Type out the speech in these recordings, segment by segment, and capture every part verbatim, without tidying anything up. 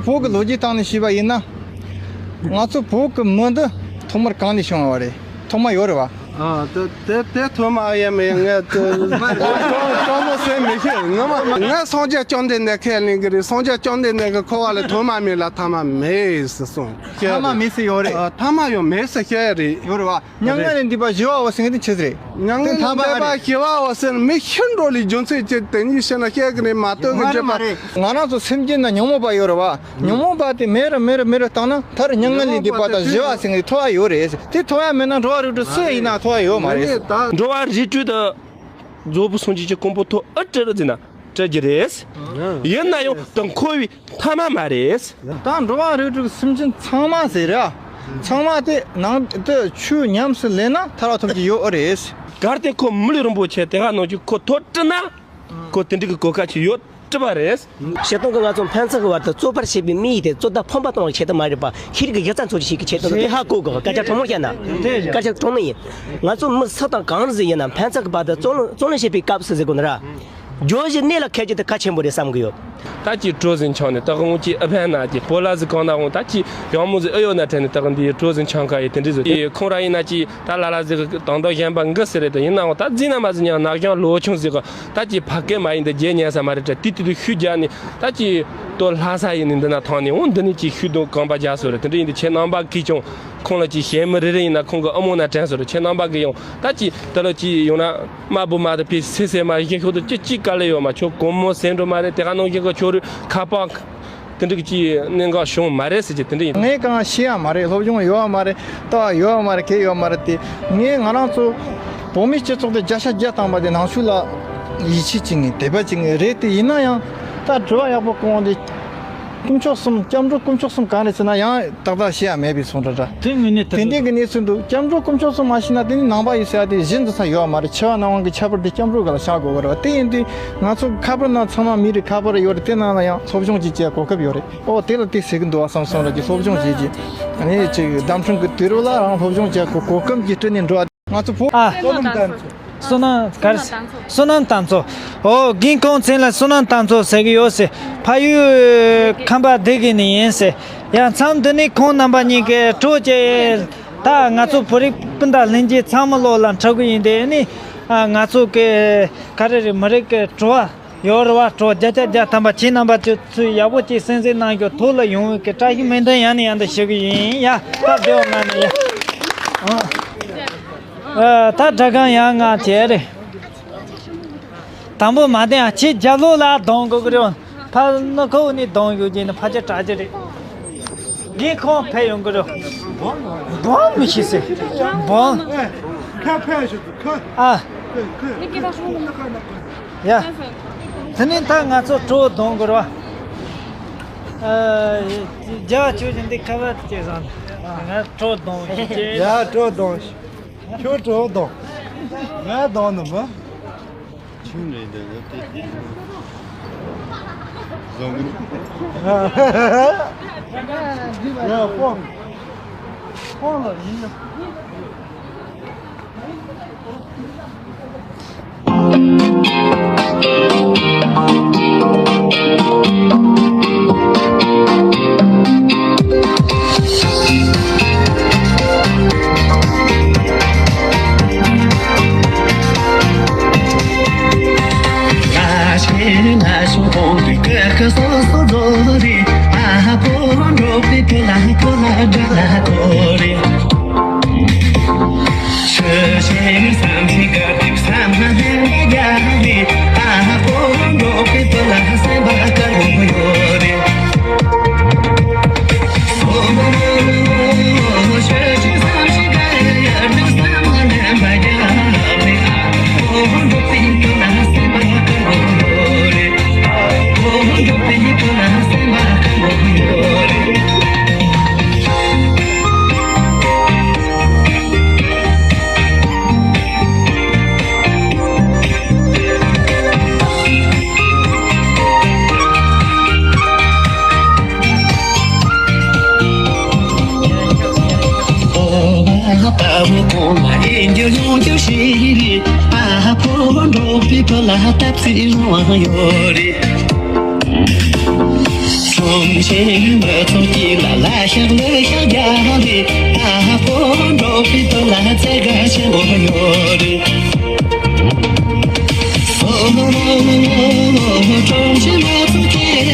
བོད་ཀྱི་ལོ་རྒྱུས་སྟེང་ནས་ཞུས་པ་ཡིན་ན། ང་ཚོ་བོད་ཀྱི་མི་འདི་ཐོག་མར་གང་ནས་བྱུང་བ་རེད། ཐོག་མ་ཡོད་རེད་བ། ཨ་དེ་དེ་དེ་ཐོག་མ་ཨ་ཡ་མེད་ངས་དེ་ཅོ་མོ་སེམས་མི་ཤེས། ངས་མ་ངས་སངས་རྒྱས་བཅོམ་ལྡན་འདས་ཁས་ལེན་གི་རེད། སངས་རྒྱས་བཅོམ་ལྡན་འདས་ཀྱི་འཁོར་བ་ལ་ཐོག་མ་མེད་ལ་ཐ་མ་མེད་ཟེར་གསུངས། ཐ་མ་མེད་ཟེར་ཡོད་རེད། ཨ་ཐ་མ་ཡང་མེད་ཟེར་བཤད་རེད། ཡོད་རེད་བ། མྱ་ངན་ལས་འདས་པ་ཞི་བའོ་ཟེར་མཁན་དེ་ཆི་ཟིག་རེད། མྱ་ངན་ལས་འདས་པ་ཞི་བའོ་ཟེར་མི་ཤི་འགྲོ་ལས་རྒྱུ་མཚན་ཅི་དེ་གཉིས་བཤད་ན་བཤད་གི་རེད་མ་གཏོགས་གི་མ་རེད་མ་རེད། ང་རང་ཚོ་སེམས་ཅན་ན་ཉོན་མོངས་པ་ཡོད་རེད་བ། ཉོན་མོངས་པ་དེ་མེད་རུ་མེད་རུ་མེད་རུ་བཏང་ན་མཐར་མྱ་ངན་ལས་འདས་པ་དང་ཞི་བ་ཟེར་མཁན་དེ་ཐོབ་ཡ་ཡོད་རེད། དེ་ཐོབ་ཡ་མེད་ན་འགྲོ་བ་རིགས་དྲུག་སུ་ཡིན་ན་ཐོབ་ཡ་ཡོད་མ་རེད། འགྲོ་བ་རིགས་དྲུག་དང་། རྫོགས་པའི་སངས་རྒྱས་ཀྱི་གོ་འཕང་ཐོབ་ཨེ་སྲིད་ཟེར་ན་སྲིད་ཀྱི་རེད། ཡིན་ན་ཡང་དེ་འཁོར་བའི་ཐ་མ་མ་རེད། ད་འགྲོ་བ་རིགས་དྲུག་སེམས་ཅན་ཚང་མ་ཟེར་ར། ཚང་མ་དེ་ནང་དུ་ཆོས་ཉམས་སུ་ལེན་ན་ཐར་བ་ཐོབ་ཀྱི་ཡོད་ཨེ་རེད། གལ་ཏེ་ཁོ་མི་ལུས་རིན་པོ་ཆེ་དེ་ག་ནང་བཞིན་ཁོ་ཐོབ་བསྡད་ན། ཁོ་དེ་འདྲ་གི་གོ་སྐབས་ཅིག་ཡོད་སྲིད་པ་རེད། སྤྱིར་བཏང་གི་ང་ཚོ་ཕན་ཚུན་གྱི་བར་དུ་རྩོད་པར་བྱེད་པའི་མི་ཡིས་དེ་རྩོད་ཟླ་ཕམ་པ་གཏོང་བའི་ཆེད་དུ་མ་རེད་པ། ཤེས་རིག་གི་གཞི་རྩ་འཚོལ་ཞིག་གི་ཆེད་དུ་དེ་ཧ་གོ་དགོས། སྐད་ཆ་དྲང་མོ་བཤད་ན། སྐད་ཆ་དྲང་མོ་ཡིན། ང་ཚོ་མི་སུ་དང་གང་ཟིག་ཡིན་ན་ཕན་ཚུན་གྱི་བར་དུ་རྩོད་རྩོད་ལེན་བྱེད་པའི་སྐབས་སུ་ཟེར་དགོས་ན་ར། བརྗོད་གཞི་གནད་ལ་འཁེལ་རྒྱུ་དེ་གལ་ཆེན་པོ་རེད་བསམ་གི་ཡོད། ད་ཅི་གྲོ་ཟིན་ཆང་ནས་ད་གང་ཅི་ཨ་ཕན་ན་ཅི་པོ་ལ་ཟིག་གང་ན་འོང་ད་ཅི་ཡང་མོ་ཟིག་ཨ་ཡོད་ན་དྲན་ནས་ད་གང་འདི་གྲོ་ཟིན་ཆང་ག་ཡི་དེ་འདྲི་ཟིག་ཅི་ཁོང་ར་ཡིན་ན་ཅི་ད་ལ་ལ་ཟིག་དང་དོ་གཞན་པ་འགི་ཟེར་རེད། ད་ཡིན་ན་འོང་ད་རྫིས་ན་མ་ཟིག་ཉང་ནག་ཞང་ལོ་ཆུང་ཟིག་ག་ད་ཅི་ཕ་སྐད་མ་ཡིན་འདི་རྗེ་ཉན་ས་མ་རེད། ད་ཏི་ཏི་ཏི་ཤུ་རྒྱ་ནི་ད་ཅི་ཏོ་ལྷ་ས་ཡིན་ནི་འདི་ན་ཐང་ནི་འོང་འདི་ནི་ཅི་ཤུ་དོ་གང་པ་རྒྱ་སོ་རེད། དེ་འདྲི་ཡིན་འདི་ཁྱེད་རྣམ་པ་གིས་ཀྱང་ཁོང་ལ་ཅི་ཞེ་མི་རེ་རེ་ཡིན་ན་ཁོང་གི་ཨ་མོ་ན་དྲན་སོ་རེད། ཁྱེད་རྣམ་པ་གིས་ཡང་ད་ཅི་ད་ལ་ཅི་ཡོང་ན། དམའ་བུ་མ་དང་ཕི་སེ་སེ་མ་ཡིན་ཤོག་ཏུ་ཅི་ཅི་དཀའ་ལས་ཡོད་མ་ཁྱོད་གོང་མོ་སེམས་འགྲོ་མ་རེད། དེ་ག་ནང་བཞིན་གི་ཁྱོད་རུ་ཁ་པར་དེ་འདྲ་གི་ཅི་གནད་འགག་བྱུང་མ་རེད་ཟེར་གྱི་དེ་འདྲ་ཡིན། ངས་གང་ཤེས་ཡ་མ་རེད། སློབ་སྦྱོང་ཡོད་ཡ་མ་རེད། ལྟ་བ་ཡོད་ཡ་མ་རེད། གལ་ཡོད་མ་རེད། དེ་ངས་ང་རང་ཚོ་བོད་མི་སྤྱི་ཚོགས་དེ་བརྒྱ་ཆ་བརྒྱ་བཏང་པ་དེ་ནང་ཆོས་ལ་ཡིད་ཆེས་བྱེད་ངེས་དད་པ་བྱེད་ངེས་རེད། དེ་ཡིན་ན་ཡང་ད་དྲི་བ་ཡག་པོ་གོང་དེ། དཀོན་མཆོག་གསུམ་སྐྱབས་འགྲོ་དཀོན་མཆོག་གསུམ་གང་རེད་ཟེར་ན་ཡང་ཏག་ཏག་ཤེས་ཡ་མེད་པའི་སོང་འདྲ་འདྲ། དེ་དངོས་གནས་དེ་དེ་འདྲའི་གི་གནས་ཚུལ་འདུག་སྐྱབས་འགྲོ་དཀོན་མཆོག་གསུམ་མ་ཤེས་ན་དེ་ནི་ནང་པ་ཡོད་ཟེར་ཡ་དེ་གཞི་འཛིན་ས་ཡོད་མ་རེད། ཆེ་བ་ནང་བ་གི་ཁྱད་པར་དེ་སྐྱབས་འགྲོ་ག་ལ་བཞག་དགོས་གི་རེད་བ། དེ་ཡིན་དུས་ང་ཚོ་ཁ་པར་ནང་ཚང་མ་མི་རིགས་ཁ་པར་ཡོད་རེད། དེ་ནང་ལ་ཡང་སློབ་སྦྱོང་ཅིག་བྱེད་གོ་སྐབས་ཡོད་རེད། ཨོ་དེ་ལ་དེ་ཟེར་གི་འདུག་བ་བསམ་སོང་ར་གི་སློབ་སྦྱོང་བྱེད་ཀྱི་ཨ་ནི་ཅིག་བདམས་ཐོན་གི་དུས་རབས་ལ་རང་སློབ་སྦྱོང་བྱེད་གོ་གོ་སྐབས་ཀྱི་སྤྲིན་ནས་འགྲོ་བ། ང་ཚོ་བོད། ཨ། བསོད་ནམས་གཏམ་ཚོ། བསོད་ནམས་ག་རེ། བསོད་ནམས་གཏམ་ཚོ། ཨོ་རྒན་ཁོང་མཚན་ལ་བསོད་ནམས་གཏམ་ཚོ་ཟེར་གི་ཡོད་ཟེར། ཕ་ཡུལ་ཁམས་པ་སྡེ་དགེ་ནས་ཡིན་ཟེར། ཡང་མཚམས་འདི་ནས་ཁོང་རྣམ་པ་གཉིས་ཀྱི་བྲོ་བཅས། ད་ང་ཚོ་བོད་རིགས་སྤུན་ཟླ་ལྷན་རྒྱས་ཚང་མ་ལོག་ལ་འཁྲབ་གི་ཡིན་དེ་ནི། ཨ་ང་ཚོ་གི་ག་རེ་རེད་མི་རིགས་ཀྱི་བྲོ་བ། ཡོད་རེད་བ། བྲོ་བརྒྱ་ཆ་བརྒྱ་ཐམ་པ་ཁྱེད་རྣམ་པ་ཚོས་ཚུལ་ཡག་པོ་ཅིག་གསན་གཟིགས་གནང་རྒྱུ་ཐུགས་ལ་ཡོང་བའི་གི་བཀྲ་ཤིས་སྨོན་འདུན་ཡང་ནས་ཡང་དུ་ཞུ་གི་ཡིན་ཡ། ད་བདེ་བ་མ་ནས་ཡ། ཨ། ད་དྲ་སྒང་ཡང་ང་བྱས་རེད། དང་པོ་མ་བསྟན་ཨ་ཁྱེད་རྒྱབ་ལོགས་ལ་གདོང་དགོས་གི་རེད། ཕ་ནུ་ཁོ་ནས་གདོང་ཡོད་ཀྱི་ནི་ཕ་ཆེ་དྲག་ཅིག་རེད། ངས་ཁོང་ཕེབས་ཡོང་གི་རེད། སྦོམ་མི་ཤེས་སེ། སྦོམ། ཁ་ཕེབས་ཤོག་ཁ། ཨ། ཁ་ཁ་ཁ་ཁ། ཡ། དེ་ནས་ད་ང་ཚོ་བྲོ་གདོང་དགོས་ར། ཨ། རྒྱ་ཆོས་ཀྱི་འདི་ཁ་བ་དེ་བཟང་། ང་བྲོ་གདོང་ཞིག་ཅེས། ཡ་བྲོ་གདོང་ཞིག་ཁྱོད་བྲོ་གདོང་། ང་གདོང་ནི་མི། ཆུང་རེད་འདི་ལ་དེ་བཟང་གི། ཡ་ཕོ། ཕོ་ལ་ཡིན་ཡ། གྲོང་ཁྱེར་མི་ཚོགས་ཀྱི་ལ་ལ་ཤག་ལ་ཤག་རྒྱག་རེད། ཨ་ཧ་ཕོ་འགྲོ་པའི་དོན་ལ་བརྩེ་དགའ་ཆེན་པོ་ཡོད་རེད། ཨོ་ཧོ་ཧོ་ཧོ་ཧོ་ཧོ། གྲོང་ཁྱེར་མི་ཚོགས་ཀྱི་ལ་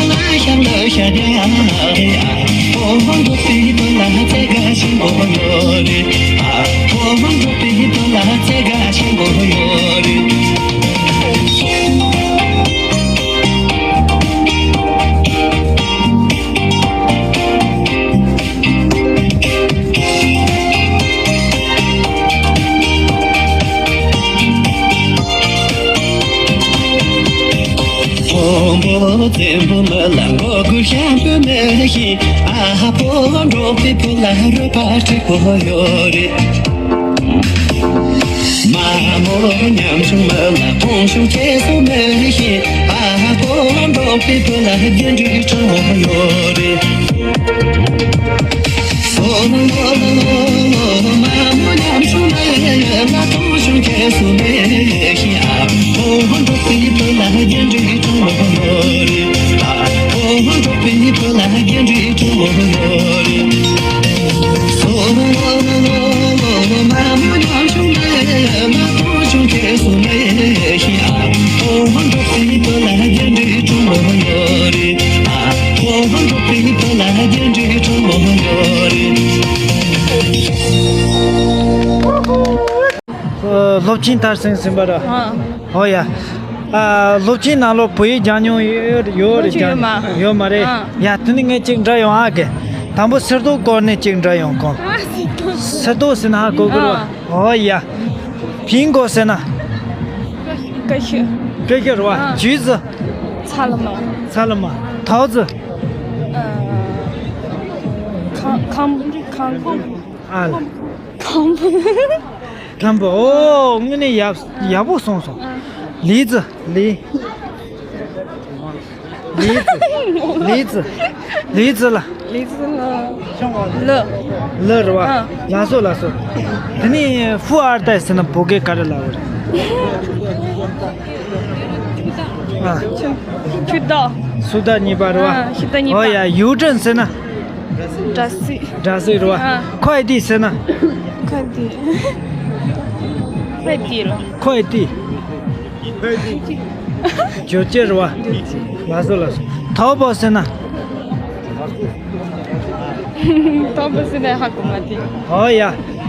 ལ་ཤག་ལ་ཤག་རྒྱག་རེད། ཨ་ཧ་ཕོ་འགྲོ་པའི་དོན་ལ་བརྩེ་དགའ་ཆེན་པོ་ཡོད་རེད། ཨ་ཧ་ཕོ་འགྲོ་པའི་དོན་ལ་བརྩེ་དགའ་ཆེན་པོ་ཡོད་རེད། ཕོ་མོ་བཙན་པོ་མི་ལ་མགོ་སྒུར་ཤམ་པོ་མི་ཤེས། ཨ་ཧ་ཕོ་འགྲོ་པའི་བུ་ལ་རོལ་པ་སྤྲུག་པོ་ཡོད་རེད། མ་མོ་ཉམ་ཆུང་མི་ལ་ཕུང་ཤུགས་ཆེ་སུ་མི་ཤེས། ཨ་ཧ་ཕོ་འགྲོ་པའི་བུ་ལ་རྒྱན་འདྲེས་དྲང་མོ་ཡོད་རེད། ཨོ་ལོ་ལོ་ལོ་ལོ་ལོ། མ་མོ་ཉམ་ཆུང་མི་ལ་ཕུང་ཤུགས་ཆེ་སུ་མི་ཤེས། ཨ་ཧ་ཕོ་འགྲོ་པའི་བུ་ལ་རྒྱན་འདྲེས་དྲང་མོ་ཡོད་རེད། ཨ་ཧ་ཕོ་འགྲོ་པའི་བུ་ལ་རྒྱན་འདྲེས་དྲང་མོ་ཡོད་རེད། སློབ་ཆེན་མཐར་ཕྱིན་ཟིན་པ་ར། ཨ། ཨོ་ཡ། ཨ། སློབ་ཆེན་ནང་ལོགས་བོད་ཡིག་སྦྱང་མྱོང་ཡོད་ཡོད་རེད། སློབ་ཆེན་ཡོད་མ། ཡོད་མ་རེད། ཨ། ཡ། དེ་ནི་ངས་གཅིག་འདྲི་ཡོང་ཨ་གི། དང་པོ་སིལ་ཏོག་སྐོར་ནས་གཅིག་འདྲི་ཡོང་གོ། ཨ། སིལ་ཏོག། སིལ་ཏོག་ཟེར་ན་ཧ་གོ་གི་རེད་བ། ཨ། ཨོ་ཡ། ཕིང་གོ་ཟེར་ན། ཀ་ཤི། ཀ་ཤི་རེད་བ། ཨ། ཇུས་ཟེར། ཚ་ལ་མ། ཚ་ལ་མ། ཐོག་ཟེར། ཨ། ཁམ་ཁམ་ཁམ། ཨ་ལ། ཁམ་བུ། ཁམ་བུ། ཨོ། དངོས་གནས་ཡག་ཡག་པོ་གསུངས་སོང་། ཨ། ལི་ཙི། ལི། ལི་ཙི། ལི་ཙི། ལི་ཙི་ལ། ལི་ཙི་ལ། ལི། ལི་རེད་བ། ཨ། ལགས་སོ་ལགས་སོ། དེ་ནས་ཧྥུ་ཨར་ཏའི་ཟེར་ན་བོད་སྐད་ག་རེ་ལབ་རེད། ཨ། ཆུ་ཆུ་ཏོག་སུ་ཏོག་གཉིས་པ་རེད་བ། ཨ། སུ་ཏོག་གཉིས་པ། ཨོ་ཡ། ཡུའུ་ཀྲེན་ཟེར་ན། འདྲ་སི། འདྲ་སི་རེད་བ། ཨ། ཁོའེ་ཏི་ཟེར་ན། ཁོའེ་ཏི། ཁོའེ་ཏི་ལ། ཁོའེ་ཏི། ཇོ་ཅེ་རེད་བ། ལགས་སོ་ལགས་སོ། ཐའོ་པའོ་ཟེར་ན། ཐའོ་པའོ་ཟེར་ན་ཧ་གོ་མ་ཐེ། ཨོ་ཡ།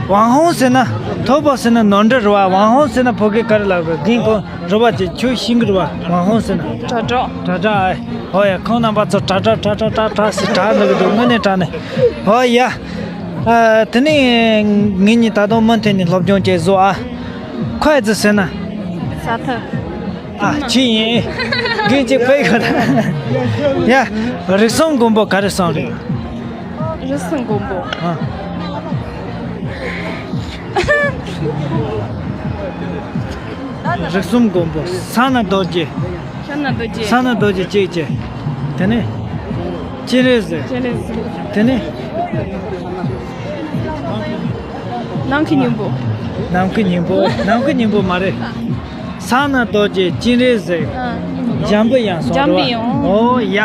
ཝང་ཧོང་ཟེར་ན། ཐའོ་པའོ་ཟེར་ན་ནོར་འཁྲུལ་རེད་བ། ཝང་ཧོང་ཟེར་ན་བོད་སྐད་ག་རེ་ལབ་རེད། རྒན་ཁོང་རེད་བ། ཅེ་ཁྱོད་ཤེས་ཀྱི་རེད་བ། ཝང་ཧོང་ཟེར་ན། དྲ་གྲོགས། དྲ་གྲོགས་ཨེ། ཨོ་ཡ། ཁོང་རྣམ་པ་ཚོ་དྲ་གྲོགས་དྲ་གྲོགས་དྲ་གྲོགས་ཟེར་གྲགས་འགྲོ་གི་འདུག་དངོས་གནས་དྲང་གནས། ཨོ་ཡ། ཨ། དེ་ནས་ངེད་གཉིས་ད་དུང་མུ་མཐུད་ནས་སློབ་སྦྱོང་བྱེད་བཟོ་ཨ། ཁོའེ་ཙི་ཟེར་ན། ས་ཐག་ཨ། ཅི་ཡིན། རྒན་གཅིག་དཔེ་ག་ད། ཡ། རིགས་གསུམ་མགོན་པོ་ག་རེ་གསུངས་རེད། རིགས་གསུམ་མགོན་པོ། ཨ། རིགས་གསུམ་མགོན་པོ། ས་ན་རྡོ་རྗེ། ས་ན་རྡོ་རྗེ། ས་ན་རྡོ་རྗེ་གཅིག་བྱས། དེ་ནས། སྤྱན་རས་གཟིགས། སྤྱན་རས་གཟིགས། དེ་ནས། ནམ་མཁའི་སྙིང་པོ། ནམ་མཁའི་སྙིང་པོ། ནམ་མཁའི་སྙིང་པོ་མ་རེད། ས་ན་རྡོ་རྗེ། སྤྱན་རས་གཟིགས། ཨ། འཇམ་པའི་དབྱངས་སོང་། འཇམ་པའི་དབྱངས། ཨོ་ཡ།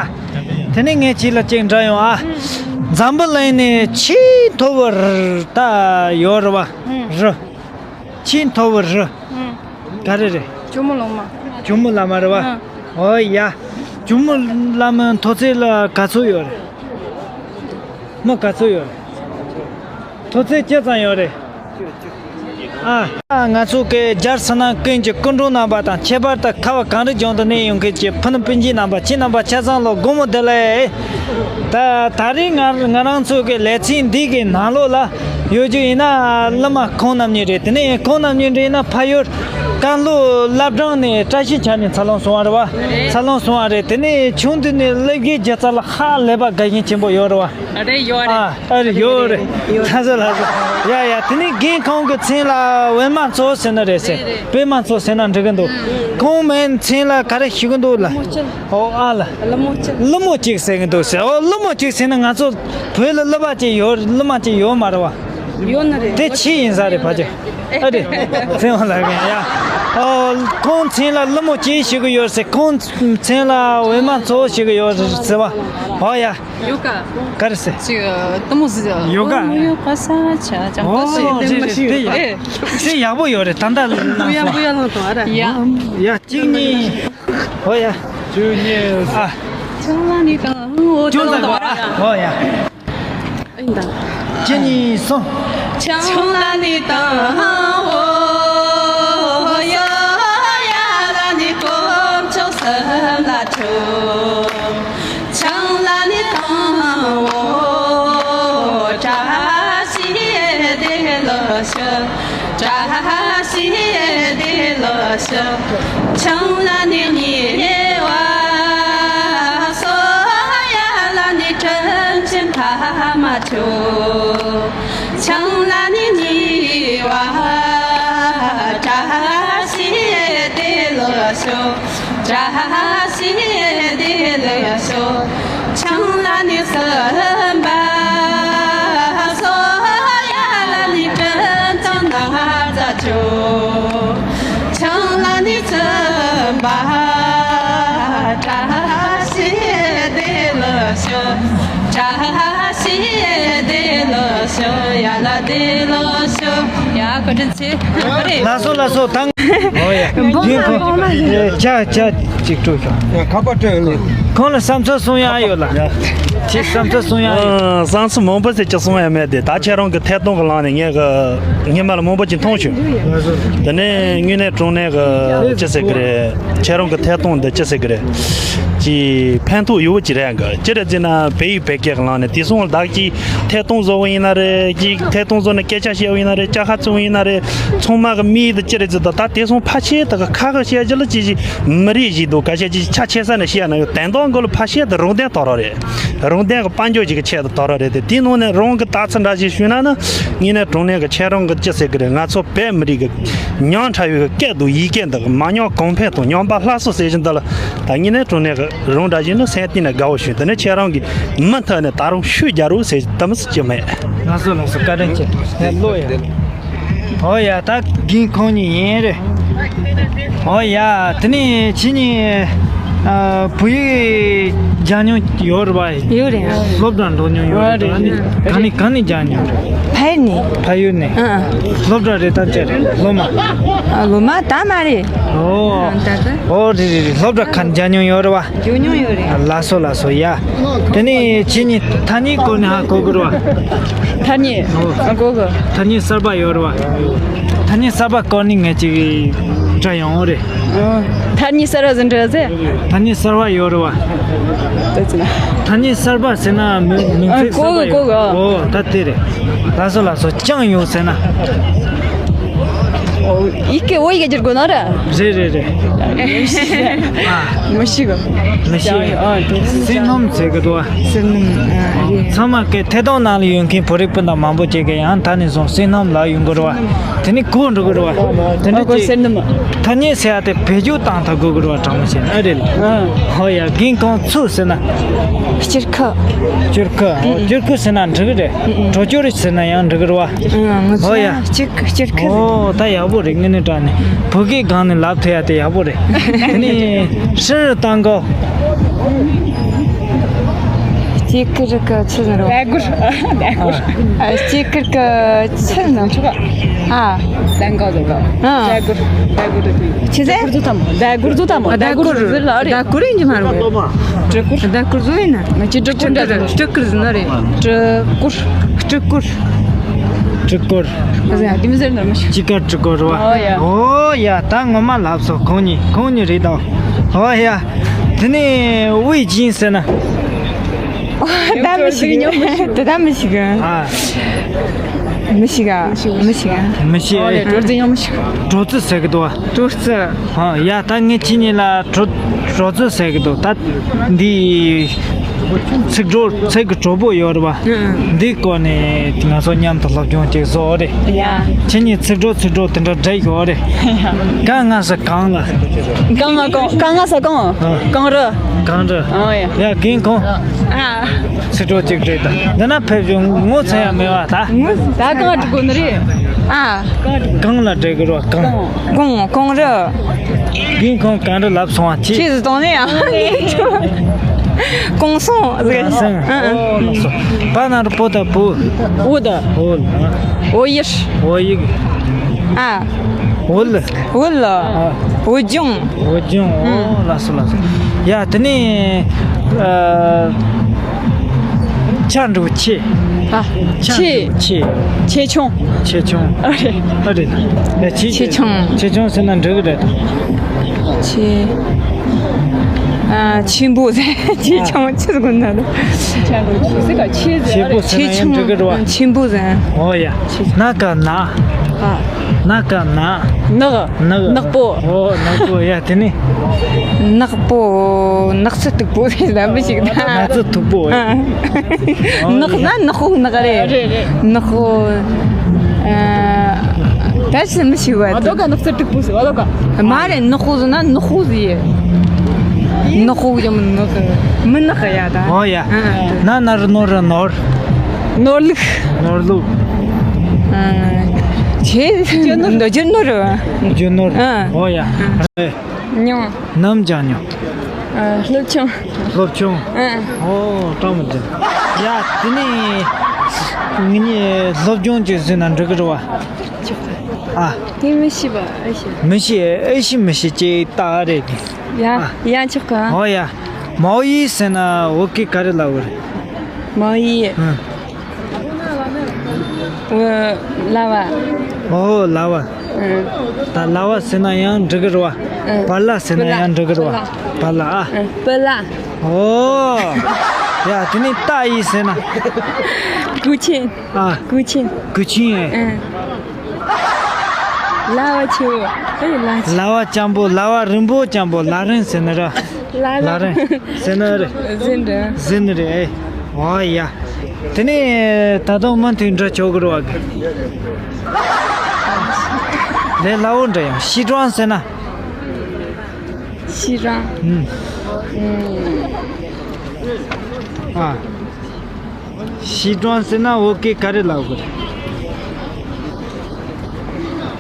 དེ་ནས་ངས་ཁྱེད་ལ་གཅིག་འདྲི་ཡོང་ཨ། འཛམ་བུ་གླིང་ནས་ཆེས་མཐོ་བོ་རི་ད་ཡོད་རེད་བ། ཨ། རི། ཆེས་མཐོ་བོ་རི། ཨ། ག་རེ་རེད། ཇོ་མོ་གླང་མ། ཇོ་མོ་གླང་མ་རེད་བ། ཨ། ཨོ་ཡ། ཇོ་མོ་གླང་མའི་མཐོ་ཚད་ལ་ག་ཚོད་ཡོད་རེད། མི་ག་ཚོད་ཡོད་རེད། མཐོ་ཚད་ཅི་ཙམ་ཡོད་རེད། ཨ། ང་ཚོ་གི་རྒྱལ་སྤྱི་ནང་ཀུན་གྱི་སྐུ་མགྲོན་རྣམ་པ་དང་ཁྱད་པར་དུ་ཁ་བ་གངས་རི་ལྗོངས་དུ་གནས་ཡོང་མཁན་གྱི་ཕུ་ནུ་སྤུན་མཆེད་རྣམ་པ། ཁྱེད་རྣམ་པ་ཆ་ཚང་ལ་དགོང་མོ་བདེ་ལེགས། ད་ད་རེས་ང་ང་རང་ཚོ་གི་ལེ་ཚན་འདི་གི་ནང་ལོགས་ལ་ཡོད་རྒྱུ་ཡིན་ན་གླུ་མ་ཁོང་རྣམ་གཉིས་རེད། དེ་ནས་ཁོང་རྣམ་གཉིས་རེད་ན་ཕ་ཡུལ་ཀན་ལྷོ་བླ་བྲང་ནས་བཀྲ་ཤིས་ཆ་ནས་འཚར་ལོངས་སོང་བ་རེད་བ། འཚར་ལོངས་སོང་བ་རེད། དེ་ནས་ཆུང་དུས་ནས་སླེབས་རྒྱུའི་སྒྱུ་རྩལ་ལ་ཧ་ལས་པ་དགའ་ཞེན་ཆེན་པོ་ཡོད་རེད་བ། རེད། ཡོད་རེད། ཨ། ཨ་རེད། ཡོད་རེད། ལགས་སོ་ལགས་སོ། ཡ་ཡ། དེ་ནས་རྒན་ཁོང་གི་མཚན་ལ་པད་མ་མཚོ་ཟེར་ན་རེད་ཟེར། རེད་རེད། པད་མ་མཚོ་ཟེར་ན་འགྲིག་གི་འདུག་ཁོང་མའི་མཚན་ལ་ག་རེ་ཞུ་གི་འདུག་ལ། ཨོ་ཨ་ལ། ཀླུ་མོ་གཅིག་ཀླུ་མོ་གཅིག་ཟེར་གི་འདུག་ཟེར། ཨོ་ཀླུ་མོ་གཅིག་ཟེར་ན་ང་ཚོ་བོད་ལ་ཀླུ་མོ་གཅིག་ཡོད། ཀླུ་མོ་གཅིག་ཡོད་མ་རེད་བ། ཡོད་ནི་རེད། དེ་ཆི་ཡིན་ས་རེད་ཕ་ཅོ། ཨ་རེད། ཚེ་དབང་ལགས་ཀྱིས་ཡ། ཨོ། ཁོང་མཚན་ལ་ཀླུ་མོ་སྐྱེས་ཤིག་གི་ཡོད་ཟེར། ཁོང་མཚན་ལ་འོད་མ་མཚོ་ཞིག་གི་ཡོད་ཟེར་བ། ཨོ་ཡ། ཡོ་ག་ག་རེ་ཟེར། ཅིག་ཏུ་མོ་ཟི་ཡོ་ག་ཡོ་ག་ས་ཆ་ཅང་ཨོ་ག་སི་རེད་རེད་རེད། དེ་ཡག་དེ་ཡག་པོ་ཡོད་རེད། ད་ལྟ་ལ་ཡང་པོ་ཡ་ལང་དང་ཨ་ར་ཡ། ཡ་གཅིག་གཉིས། ཨོ་ཡ། གཅིག་གཉིས། ཨ། ཆང་ལ་ནི་དང་ཨོ་ཅུང་ཙམ་ཨ། ཨོ་ཡ། ཨིན་ད། གཅིག་གཉིས་གསུམ། ཆང་ལ་ནི་དང་ཨོ་ཡ་ལ་ནི་ཀོ་ཆོ་སམ་ལ་ཆོ། ཆང་ལ་ནི་དང་ཨོ་བཀྲ་ཤིས་བདེ་ལེགས་ཤོག་བཀྲ་ཤིས་བདེ་ལེགས་ཤོག་ཆང་ལ་ནི་ཉེ་བ་སོ་ཡ་ལ་ནི་དྲིན་ཆེན་ཕ་མ་ཆོ། ཆང་ལ་ནི་ཉེ་བ་བཀྲ་ཤིས་བདེ་ལེགས་ཤོག་བཀྲ་ཤིས་བདེ་ལེགས་ཤོག་ཆང་ལ་ནི་སུམ་པ་སོ་ཡ་ལ་ནི་དྲིན་ཅན་ན་ཛ་ཆོ། ཆང་ལ་ནི་སུམ་པ་བཀྲ་ཤིས་བདེ་ལེགས་ཤོག་བཀྲ་ཤིས་བདེ་ལེགས་ཤོག་ཡ་ལ་བདེ་ལེགས་ཤོག་ཡ་བཀའ་དྲིན་ཆེ། ལགས་སོ་ལགས་སོ། ད། ཨོ་ཡ། རྒན་ཁོང་། ཡ་ཅག་ཅག་ཅིག་སྤྲོད་ཤོག་ཁ་པར་སྤྲོད་ལེ། ཁོང་ལ་བསམ་ཚུལ་གསུང་ཡ་ཡོད་ལ། ཡ། ཁྱེད་བསམ་ཚུལ་གསུང་ཡ་ཡོད། ཨ། བསམ་ཚུལ་མང་པོ་ཟེར་གྱི་གསུང་ཡ་མེད་དེ། ད་ཁྱེད་རང་གི་ཐད་གཏོང་གི་ལམ་ནས་ངས་གི་སྔོན་མ་ལ་མང་པོ་ཅིག་མཐོང་བྱུང་། དེ་ནས་དངོས་གནས་དྲང་གནས་གི་ཅི་ཟེར་གི་རེད། ཁྱེད་རང་གི་ཐད་གཏོང་འདི་ཅི་ཟེར་གི་རེད། ཅིག་ཕན་ཐོགས་ཡོད་པ་ཅིག་རེད་གི། ཅི་རེད་ཟེར་ན་བོད་ཡིག་བོད་སྐད་གི་ལམ་ནས་དེང་སང་བདག་གིས་ཐད་གཏོང་བཟོ་བ་ཡིན་ན་རེད། ཅིག་ཐད་གཏོང་བཟོ་ནས་སྐད་ཆ་བཤད་པ་ཡིན་ན་རེད། ཅ་ཁ་བཙུགས་པ་ཡིན་ན་རེད། ཚང་མ་གི་དམིགས་ཡུལ་དེ་ཅི་རེད་ཟེར་ད། ད་དེང་སང་ཕལ་ཆེར་དག་གི་ཁ་ཁ་བཤད་རྒྱུ་ལ་ཅི་ཞིག་མི་རིགས་ཤིག་འདུག་སྐད་ཆ་ཅིག་ཆ་ཆེ་ས་ནས་བཤད་ན་ཡང་དོན་དག་གི་ལ་ཕལ་ཆེར་དེ་རང་དོན་དོར་བ་རེད། རང་དོན་གི་དཔལ་འབྱོར་ཅིག་གི་ཆེད་དུ་དོར་བ་རེད་དེ། དེའི་ནང་ནས་རང་གི་ལྟ་ཚུལ་འདྲ་ཞིག་ཞུས་ན་ནི། དངོས་གནས་དྲང་གནས་གི་ཁྱེད་རང་གི་ཅི་ཟེར་གི་རེད། ང་ཚོ་བོད་མི་རིགས་གི་ཉམས་ཕྲ་བའི་གི་སྐད་དང་ཡི་གེ་འདི་གི་མ་ཉམས་གོང་འཕེལ་དང་ཉམས་པ་སླར་གསོ་ཟེར་བཞིན་དུ་ལ། ད་དངོས་གནས་དྲང་གནས་གི་རང་འདྲ་ཞིག་ནི་སེམས་གཏིང་ནས་དགའ་བོ་བྱུང་། དེ་ནས་ཁྱེད་རང་གིས་མུ་མཐུད་ནས་ད་རུང་ཤུགས་རྒྱག་རོགས་ཟེར་དམ་ཟེར་གྱི་མེད། ལགས་སོ་ལགས་སོ། བཀའ་དྲིན་ཆེ། ངས་བློ་ཡ། ཨོ་ཡ། ད་རྒན་ཁོང་གཉིས་ཡིན་རེད། ཨོ་ཡ། དེ་ནས་ཁྱེད་གཉིས་ཨ་བོད་ཡིག་སྦྱང་མྱོང་ཡོད་རེད་པ། ཡོད་རེད། སློབ་གྲྭ་འགྲོ་མྱོང་ཡོད་རེད་པ། ཨ་ནི་ག་ནས་ག་ནས་སྦྱང་མྱོང་རེད། ཕ་ཡུལ་ནས། ཕ་ཡུལ་ནས། ཨ་ཨ། སློབ་གྲྭ་རེད་དམ་ཅི་རེད། སློབ་མ། ཨ། སློབ་མ་ད་མ་རེད། ཨོ། ཨ། ད་ད། ཨོ་རེད་རེད་རེད། སློབ་གྲྭ་ཁ་སྦྱང་མྱོང་ཡོད་རེད་པ། སྦྱང་མྱོང་ཡོད་རེད། ལགས་སོ་ལགས་སོ་ཡ། དེ་ནས་ཁྱེད་གཉིས་ཐ་སྙད་སྐོར་ནས་ཧ་གོ་དགོས་རེད་པ། ཐ་སྙད། ཨོ། ཨ། གོ་གི། ཐ་སྙད་གསར་པ་ཡོད་རེད་པ། ཐ་སྙད་གསར་པ་སྐོར་ནས་ངས་ཅིག་འདྲི་ཡོང་རེད། ཨ། ཐ་སྙད་གསར་པ་ཟེར་འདྲི་ཟེར། ཐ་སྙད་གསར་པ་ཡོད་རེད་པ། ད་ཅི་ན། ཐ་སྙད་གསར་པ་ཟེར་ན་མིང་མིང་ཚིག་གསར་པ་ཡོད། ཨ། གོ་གི་གོ་གི། ཨོ་ད་དེ་རེད། ལགས་སོ་ལགས་སོ། ཅང་ཡོད་ཟེར་ན། ཨོ། ཡི་གེ་བོད་ཡིག་བསྒྱུར་དགོས་ན་ར། རེད་རེད་རེད། མི་ཤེས་གི། མི་ཤེས་གི། ཨ། དེ་བསོད་ནམས་ཟེར་གི་འདུག་པ། བསོད་ནམས། ཨ། རེད། ཚང་མ་གི་ཐད་གཏོང་ནང་ལ་ཡོད་མཁན་བོད་རིགས་སྤུན་ཟླ་མང་པོ་ཅིག་གི་ཡང་ད་ནས་བཟུང་བསོད་ནམས་ལབ་ཡོང་གི་རེད་པ། དེ་ནས་གོ་འགྲོ་གི་རེད་པ། དེ་འདྲ་ཨ་གོ་ཅིག་བསོད་ནམས། ཐ་སྙད་ཟེར་ཡ་དེ་བེད་སྤྱོད་བཏང་ཐུབ་དགོས་གི་རེད་པ། དྲང་མོ་བཤད་ན། ཨ་རེད། ཨ། ཧོ་ཡ། རྒན་ཁོང་ཚུར་ཟེར་ན། སྐྱུར་ཁུ། སྐྱུར་ཁུ། ཨོ། སྐྱུར་ཁུ་ཟེར་ན་འགྲིག་གི་རེད། གྲོ་སྐྱུར་ཟེར་ན་ཡང་འགྲིག་གི་རེད་པ། ཨ། ང་ཚོ་ཧོ་ཡ། སྐྱུར་ཁུ། སྐྱུར་ཁུ། ཨོ་ད་ཡག་པོ་རེད། དངོས་གནས་དྲང་གནས་བོད་སྐད་སྒང་ནས་ལབ་ཐུབ་ཡ་དེ་ཡག་པོ་རེད། དེ་ནས་ཧྲིན་རུ་བཏང་གོ། སྐྱུར་ཁུ་རི་ཁུ་ཆི་ཟེར་རོ། ཟླ་གུར། ཟླ་གུར། ཨ། སྐྱུར་ཁུ་རི་ཁུ་ཆི་ཟེར་རོ། ཨ། ཟླ་གུར་ཟེར་རོ། ཨ། ཟླ་གུར་ཟེར་རོ། ཆི་ཟེར། ཟླ་གུར་ཟླ་གུར་ཟེར་ལ་རེད། ཟླ་གུར་ཡིན་གྱི་མ་རེད། སྤྲི་གུར། སྤྲི་གུར་ཟེར་ན། ང་ཅི་སྤྲི་གུར་འདྲ་ཟེར། སྤྲི་གུར་ཟེར་ན་རེད། སྤྲི་གུར། སྤྲི་གུར། སྤྲི་གུར། ཨ་ཟེར་ཡ་དེ་མི་ཟེར་ན་མི་ཤེས། སྤྱི་སྐད་སྤྲི་གུར་རེད་པ། ཨོ་ཡ། ཨོ་ཡ། ད་ངོ་མ་ལབ་སོང་། ཁོང་གཉིས་ཁོང་གཉིས་རེད་དོ། ཨོ་ཡ། དེ་ནས་དབུས་སྦྱིན་ཟེར་ན། ད་མི་ཤེས་གི། དེ་ད་མི་ཤེས་གི། ཨ། མི་ཤེས་ག། མི་ཤེས་ག། མི་ཤེས། ཨོ་ལེ། གྲོ་རྩི་ཡང་མི་ཤེས། གྲོ་རྩི་ཟེར་གི་འདུག་པ། གྲོ་རྩི། ཨ། ཡ། ད་ངས་ཁྱེད་གཉིས་ལ་གྲོ་གྲོ་རྩི་ཟེར་གི་འདུག་ད་འདི། ཚིག་གྲོགས་ཚིག་གི་གྲོགས་པོ་ཡོད་རེད་བ། ཨང་། འདིའི་སྐོར་ནས་ང་ཚོ་མཉམ་དུ་སློབ་སྦྱོང་ཅིག་བཟོ་རེད། ཡ། ཁྱེད་གཉིས་ཚིག་གྲོགས་ཚིག་གྲོགས་དེ་འདྲ་འདྲ་ཡོད་རེད། གང་སྔ་ས་གང་ལ། གང་སྔ་གང་། གང་སྔ་ས་གང་། ཨ། གངས་རི། གངས་རི། ཨོ་ཡ། ཡ་རྒན་ཁོང་། ཨ། ཚིག་གྲོགས་ཅིག་རེད་ད། འདི་ན་ཕེབས་བྱུང་ངོ་ཚ་ཡ་མེད་བ་ད། ངོ་ད་གང་འགྲིག་གོ་ནི་རེད། ཨ། གང་ལ་འགྲིག་གི་རོ་གང་། གངས། གངས་རི། རྒན་ཁོང་གངས་རི་ལབ་སོང་བ་ཁྱེད། ཁྱེད་ཟིག་དང་ནི་ཡང་གངས་སོང་ཟིག་གངས་སོང་། ཨ་ཨ། ཨོ་ལགས་སོ། པ་ན་རུ་པོ་ད་པུ། འོ་ད། འོ་ལ། འོ་ཡིར། འོ་ཡིག་ཨ། འོ་ལ། འོ་ལ། ཨ། འོ་ལྗོངས། འོ་ལྗོངས། ཨོ་ཨ། ལགས་སོ་ལགས་སོ། ཡ་དེ་ནས་ཨ། ཆ་འགྲོ་ཆེ། ཨ། ཆ་ཆེ། འགྲོ་ཆེ། ཆེ་ཆུང་། ཆེ་ཆུང་། ཨ་རེད། ཨ་རེད། ཡ་ཆེ་ཆེ་ཆུང་། ཆེ་ཆུང་ཟེར་ན་འགྲིག་གི་རེད། ཆེ། ཨ། ཆེན་པོ་ཟེར། ཆེ་ཆུང་ཆེ་ཟེར་དགོས་ན་ད། ཆེན་པོ་ཟེར་ན་ཡང་འགྲིག་གི་རེད་བ། ཆེ་ཆུང་། ཆེན་པོ་ཟེར། ཨོ་ཡ། ཆེ་ཆུང་། ན་ག་ན། ཨ། ན་ག་ན། ནག་ནག་ནག་པོ། ཨོ་ནག་པོ་ཡ་དེ་ནི། ནག་པོ། ནགས་ཚལ་སྟུག་པོ་ཟེར་ན་མི་ཞིག་ད། ནགས་ཚལ་སྟུག་པོ། ཨ། ཨོ་ནག་ན་ནག་པོ་ནག་རེད། རེད་རེད། ནག་པོ། ཨ། ད་ཅི་མི་ཤེས་བ། ཨ་དོ་ག་ནགས་ཚལ་སྟུག་པོ་ཟེར་བ་དོ་ག་མ་རེད། ནག་པོ་ཟེར་ན་ནག་པོ་ཟེར། ནག་པོ་ཡང་མི་ནག་མི་ནག་ཡ་ད། ཨོ་ཡ། ཨ། ན་ན་རུ་ནོར་རུ་ནོར། ནོར་ལུག་ནོར་ལུག་ཨ། ཆེ། རྒྱུ་ནོར། རྒྱུ་ནོར། རྒྱུ་ནོར། ཨ། ཨོ་ཡ། ཉུང་། ནམ་ཅང་ཉུང་། ཨ། སློབ་ཆུང་། སློབ་ཆུང་། ཨ། ཨོ་སྤྲང་མོ་ཅན། ཡ་དེ་ནས་ངེད་གཉིས་སློབ་སྦྱོང་ཅིག་བཟོས་ན་འགྲིག་གི་རེད་བ། ཨ། དེ་མི་ཤེས་པ་ཨེ་ཤེས། མི་ཤེས་ཨེ་ཤེས་མི་ཤེས་ཅེས་ལྟ་རེད་དེ། ཡ། ཨ། ཡ་ཆོག་ག་ཨོ་ཡ། མའོ་ཡི་ཟེར་ན་བོད་སྐད་ག་རེ་ལབ་དགོས་རེད། མའོ་ཡི། ཨ། ཨོ། ལ་བ། ཨོ་ལ་བ། ཨ། ད་ལ་བ་ཟེར་ན་ཡང་འགྲིག་གི་རེད་བ། ཨ། བ་ལ་ཟེར་ན་ཡང་འགྲིག་གི་རེད་བ། བ་ལ། ཨ། བ་ལ། ཨོ། ཡ་དེ་ནས་ཏ་ཡི་ཟེར་ན། ཀུའུ་ཆིན། ཨ། ཀུའུ་ཆིན། ཀུའུ་ཆིན། ཨ། ལ་བ་ཆེ་བོ། ཨེ་ལ་ཆེ། ལ་བ་སྤྱང་པོ། ལ་བ་རིང་པོ་སྤྱང་པོ། ལ་རིང་ཟེར་ན་ར། ལ་ལ་རིང་། ཟེར་ན་རེད། ཟིན་རེད། ཟིན་རེད། ཨོ་ཡ། དེ་ནས་ད་དུང་མུ་མཐུད་འདྲ་ཆོག་གི་རེད་བ། ལས་སླ་བོ་འདྲ་ཡང་ཤི་ཀྲང་ཟེར་ན། ཤི་ཀྲང་། ཨུམ། ཨུམ། ཨ། ཤི་ཀྲང་ཟེར་ན་བོད་སྐད་ག་རེ་ལབ་དགོས་རེད།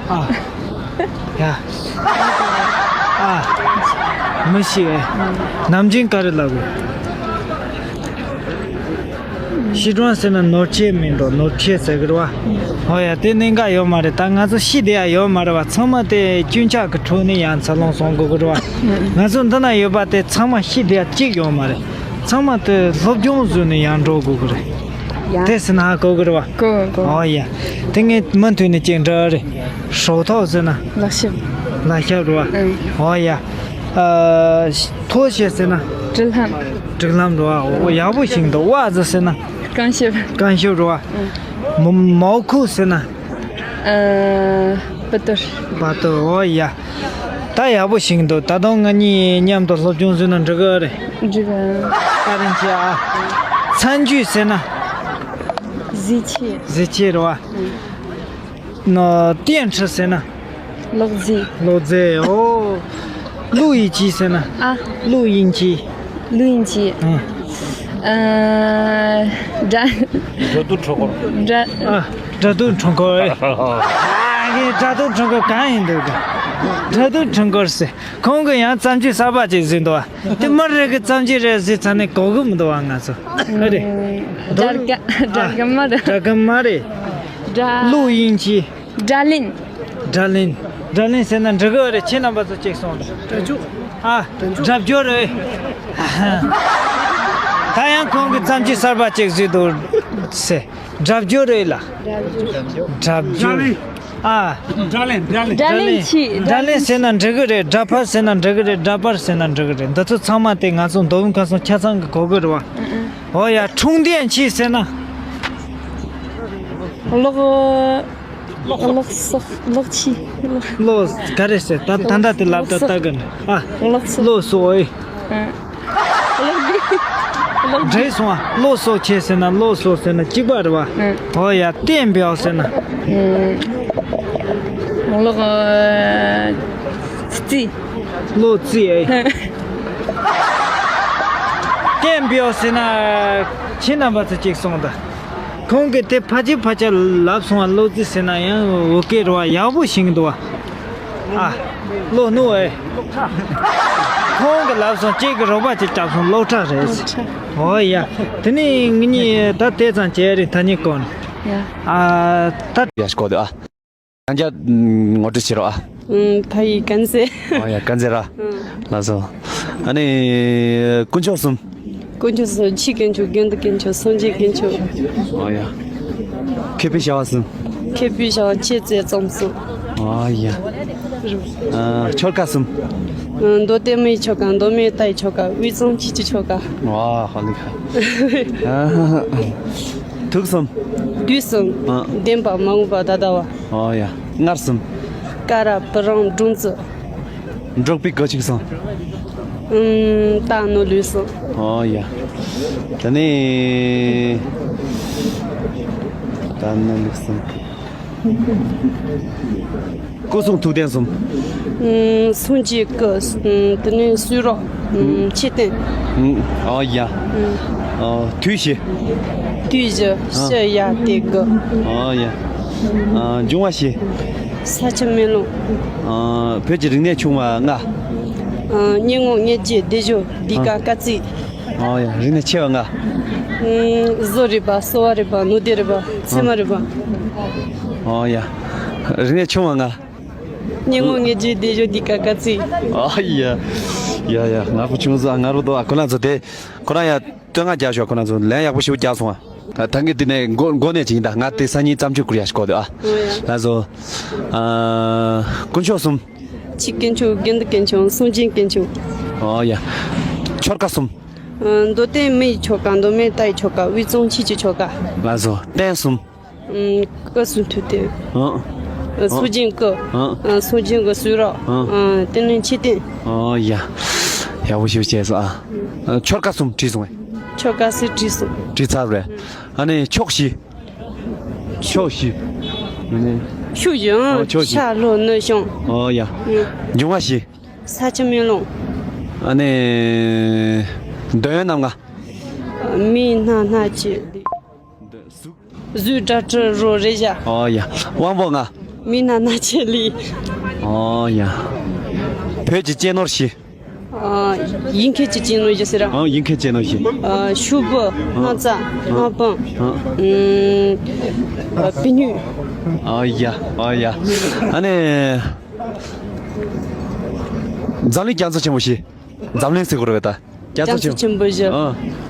ཨ། ཡ། ཨ། མི་ཤེས། ནམ་རྒྱུན་ག་རེ་ལབ་དགོས། ཤི་ཀྲང་ཟེར་ན་ནོར་ཆེ་མིན་འགྲོ། ནོར་ཆེ་ཟེར་གི་རེད་བ། ཧོ་ཡ་དེ་གནད་འགག་ཡོད་མ་རེད། ད་ང་ཚོ་ཤི་བསྡད་ཡ་ཡོད་མ་རེད་བ། ཚང་མ་དེ་སྐྱོན་ཆག་གི་ཁྲོད་ནས་ཡང་འཚར་ལོངས་སོང་དགོས་གི་རེད་བ། ང་ཚོ་འདི་ན་ཡོད་པ་དེ་ཚང་མ་ཤི་བསྡད་ཡ་གཅིག་ཡོད་མ་རེད། ཚང་མ་དེ་སློབ་སྦྱོང་བཟོས་ནས་ཡང་འགྲོ་དགོས་གི་རེད། ཡ། དེ་ཟེར་ན་ཧ་གོ་གི་རེད་བ། གོ་གོ། ཨོ་ཡ། དེ་ངས་མུ་མཐུད་ནས་ཅིག་འདྲི་རེད། ཧྲོ་ཐོག་ཟེར་ན། ལག་ཤེས། ལག་ཤེས་རེད་བ། ཨང་། ཨོ་ཡ། ཨ། ཐོ་ཤེས་ཟེར་ན། སྒྲིག་ལམ། སྒྲིག་ལམ་རེད་བ། ཨོ་ཡག་པོ་ཞིག་འདུག། ཝ་ཟེར་ན། ཀན་ཤིབ། ཀན་ཤིབ་རེད་བ། ཨང་། མོ་མའོ་ཁུ་ཟེར་ན། ཨ། བུ་ཏོར། བ་ཏོ། ཨོ་ཡ། ད་ཡག་པོ་ཞིག་འདུག། ད་དུང་ང་གཉིས་མཉམ་དུ་སློབ་སྦྱོང་བཟོས་ན་འགྲིག་གི་རེད། འགྲིག་གི། ཨ་རིན་ཆེ་ཨ། ཚན་རྒྱུ་ཟེར་ན། གཟི་ཆེ། གཟི་ཆེ་རེད་བ། ཨང་། ནོ་ཏིན་ཁྲི་ཟེར་ན། ལོག་རྫི། ལོག་རྫི། ཨོ། ལུ་ཡིན་ཅི་ཟེར་ན། ཨ། ལུ་ཡིན་ཅི། ལུ་ཡིན་ཅི། ཨང་། ཨ། དགྲ། དགྲ་དུག་ཁྲོ་སྐོར། དགྲ། ཨ། དགྲ་དུག་ཁྲོ་སྐོར། ཨ། ངའི་དགྲ་དུག་ཁྲོ་སྐོར་གང་ཡིན་འདུག། དགྲ་དུག་ཁྲོ་སྐོར་ཟེར། ཁོང་གིས་ཡང་བརྩམས་ཆོས་གསར་པ་ཅིག་བཟོས་འདུག་བ། དེ་མི་རེ་གིས་བརྩམས་ཆོས་རེད་ཟེར་ཚར་ནས་གོ་གི་མི་འདུག་བ། ང་ཚོ་ཨ་རེད། དགྲ་དགྲ་དགྲ་དགའ་མ་རེད། དགྲ་དགའ་མ་རེད། དགྲ། ལུ་ཡིན་ཅི། དགྲ་ལན། དགྲ་ལན། དགྲ་ལན་ཟེར་ན་འགྲིག་གི་རེད། ཁྱེད་རྣམ་པ་ཚོ་གཅིག་གསུངས་དང་། དགྲ་འཇོག། ཨ། དགྲ་འཇོག་རེད། ད་ཡང་ཁོང་གིས་བརྩམས་ཆོས་གསར་པ་ཅིག་བཟོས་འདུག་ཟེར། དགྲ་འཇོག་རེད་ལ། དགྲ་འཇོག། ཨ། དགྲ་ལན། དགྲ་ལན། དགྲ་ལན་ཟེར་ན་འགྲིག་གི་རེད། དགྲ་ཕར་ཟེར་ན་འགྲིག་གི་རེད། དགྲ་ཕར་ཟེར་ན་འགྲིག་གི་རེད། འདི་ཚོ་ཚང་མ་དེ་ང་ཚོ་མདོ་དབུས་ཁམས་གསུམ་ཆ་ཚང་གི་གོ་གི་རེད་བ། ཨོ་ཡ། ཁྲུང་ལྡན་ཆི་ཟེར་ན། ལོག་ལོག་སོག་ལོག་ཆི། ལོག་ག་རེ་ཟེར། ད་ད་ད་དེ་ལབ་ད་ལྟ་གི་ནི། ཨ། ལོག་སོག་ལོག་སོག་ཨེ། ཨ། ལོག་གི། འདྲེས་སོང་ཨ། བློ་གསོ་ཆེ་ཟེར་ན་བློ་གསོ་ཟེར་ན་གཅིག་པ་རེད་བ། ཨོ་ཡ། གཏན་འབེབས་ཟེར་ན། ཨུམ། ལོག་རྩིས། བློ་རྩིས་ཨེ། གཏན་འབེབས་ཟེར་ན། ཁྱེད་རྣམ་པ་ཚོ་གཅིག་གསུངས་དང་། ཁོང་གིས་དེ་ཕལ་ཆེར་ཕལ་ཆེར་ལབ་སོང་བ། བློ་རྩིས་ཟེར་ན་ཡང་འོ་སྐད་རེད་བ། ཡག་པོ་ཤེས་ཀྱི་འདུག་བ། ཨ། བློ་རྣུ་ཨེ། ཁོང་གིས་ལབ་སོང་། གཅིག་གིས་རོགས་པ་གཅིག་བརྒྱབ་སོང་། སློབ་གྲྭ་རེད། ཨོ་ཡ། དེ་ནས་ངེད་གཉིས་ད་དེ་ཙམ་བྱས་རེད། ཐ་སྙད་སྐོར་ནས། ཡ། ཨ། ད་ཡ་ཤི་གོ་དེ་ཨ། ཡང་བསྐྱར་ངོ་སྤྲོད་བྱེད་རོགས་ཨ། ཨུམ། ཕ་ཡི་ཀན་ཟེ། ཨོ་ཡ། ཀན་ཟེ་ར། ཨུམ། ལགས་སོ། ཨ་ནི་དཀོན་མཆོག་གསུམ། དཀོན་མཆོག་གསུམ། ཆོས་དཀོན་མཆོག་རྒྱུན་དུ་དཀོན་མཆོག་སངས་རྒྱས་དཀོན་མཆོག་ཨོ་ཡ། མཁས་པའི་བྱ་བ་གསུམ། མཁས་པའི་བྱ་བ་ཆོས་རྩེ་རྩོམ་གསུམ། ཨོ་ཡ། ཨ། ཆོལ་ཁ་གསུམ། ཨུམ། མདོ་སྟོད་མི་ཡི་ཆོལ་ཁ། མདོ་སྨད་རྟ་ཡི་ཆོལ་ཁ། དབུས་གཙང་ཁྱི་ཆུ་ཆོལ་ཁ། ཨོ་ཧ་ལི་ཁ། ཨ། དུག་གསུམ། དུས་གསུམ། ཨ། བདེན་པ་མ་འོངས་པ་ད་ལྟ་བ། ཨོ་ཡ། མངར་གསུམ། ཀ་ར་བུ་རམ་སྦྲང་རྩི། འབྲོག་པའི་སྒོ་ཕྱུགས་གསུམ། ཨུམ། རྟ་ནོར་ལུག་གསུམ། ཨོ་ཡ། ད་ནི། རྟ་ནོར་ལུག་གསུམ། སྐུ་གསུང་ཐུགས་རྟེན་གསུམ། ཨུམ། སངས་རྒྱས་སྐུ། ཨུམ། དེ་ནས་གསུང་རབ། ཨུམ། མཆོད་རྟེན། ཨུམ། ཨོ་ཡ། ཨུམ། ཨོ། དུས་བཞི། དུས་བཞི། ཨ། ཕྱི་ཡར་དུས་དགུ། ཨོ་ཡ། ཨ། འབྱུང་བ་བཞི། ས་ཆུ་མེ་རླུང་། ཨ། བོད་ཀྱི་རིག་གནས་ཆུང་བ་ལྔ། ཨ། སྙན་ངག་དངོས་བརྒྱུད། སྡེབ་སྦྱོར། ལས་ཀ། དཀའ་ཚེགས། ཨོ་ཡ། རིག་གནས་ཆེ་བ་ལྔ། ཨུམ། བཟོ་རིག་པ། གསོ་བ་རིག་པ། ནུས་ལྡན་རིག་པ། ཚད་མ་རིག་པ། ཨོ་ཡ། རིག་གནས་ཆུང་བ་ལྔ། སྙན་ངག་དངོས་བརྒྱུད། སྡེབ་སྦྱོར། ལས་ཀ། དཀའ་ཚེགས། ཨོ་ཡ། ཡ་ཡ། ང་པོ་ཆུང་ཟ་ང་རོ་དོ། ཨ། ཁོ་རང་ཚོ་དེ་ཁོ་རང་ཡ་བསྟོད་བསྔགས་རྒྱག་ཤོག་ཁོ་རང་ཚོ་ལན་ཡག་པོ་ཞིག་རྒྱག་སོང་ཨ། ད་ད་གིན་དེ་ནས་མགོ་མགོ་ནས་ཅིག་ཡིན། ད་ང་དེ་སང་ཉིན་བརྩམས་ཆོས་བསྐུར་ཡ་ཞིག་གོ་དེ་ཨ། ཨོ་ཡ། ལགས་སོ། ཨ། དཀོན་མཆོག་གསུམ། ཆོས་དཀོན་མཆོག་རྒྱུན་དུ་དཀོན་མཆོག་སངས་རྒྱས་དཀོན་མཆོག་ཨོ་ཡ། ཆོལ་ཁ་གསུམ། ཨ། མདོ་སྟོད་མི་ཡི་ཆོལ་ཁ། མདོ་སྨད་རྟ་ཡི་ཆོལ་ཁ། དབུས་གཙང་ཁྱི་ཆུ་ཆོལ་ཁ། ལགས་སོ། རྟེན་གསུམ། ཨུམ། སྐུ་གསུང་ཐུགས་རྟེན། ཨ། ཨ། སངས་རྒྱས་སྐུ། ཨ། ཨ། སངས་རྒྱས་ཀྱི་གསུང་རབ། ཨ། ཨ། དེ་ནས་མཆོད་རྟེན། ཨོ་ཡ། ཡག་པོ་ཞིག་བྱས་སོང་ཨ། ཨ། ཆོལ་ཁ་གསུམ་བྲིས་སོང་ངས། ཆོལ་ཁ་གསུམ་བྲིས་སོང་། བྲིས་ཚར་རེད། ཨ་ནི་ཕྱོགས་བཞི། ཕྱོགས་བཞི། ཨ་ནི། ཕྱོགས་བཞི། ཨ། ཕྱོགས་བཞི། ཤར་ལྷོ་ནུབ་བྱང་། ཨོ་ཡ། ཨུམ། འབྱུང་བ་བཞི། ས་ཆུ་མེ་རླུང་། ཨ་ནི། འདོད་ཡོན་རྣམ་ལྔ། མི་སྣ་སྣ་ཆེ། གཟུགས། གཟུགས་སྒྲ་དྲི་རོ་རེག་བྱ། ཨོ་ཡ། དབང་པོ་ལྔ། མི་སྣ་སྣ་ཆེ་ལུས། ཨོ་ཡ། བོད་ཀྱི་གཅེས་ནོར་བཞི། ཨ། ཡིན་མཁན་གྱི་གཅེས་ནོར་བཞི་ཟེར་ར། ཨ། ཡིན་མཁན་གཅེས་ནོར་བཞི། ཨ། ཕྱུག་པོ། སྣག་ཚ། སྔགས་འབུམ། ཨ། ཨུམ། ཨ། བུ་སྨྱོས། ཨོ་ཡ། ཨོ་ཡ། ཨ་ནི། འཛམ་གླིང་རྒྱ་མཚོ་ཆེན་པོ་བཞི། འཛམ་གླིང་ཟེར་དགོས་རེད་པས་ད། རྒྱ་མཚོ་ཆེན་པོ་བཞི། ཨ།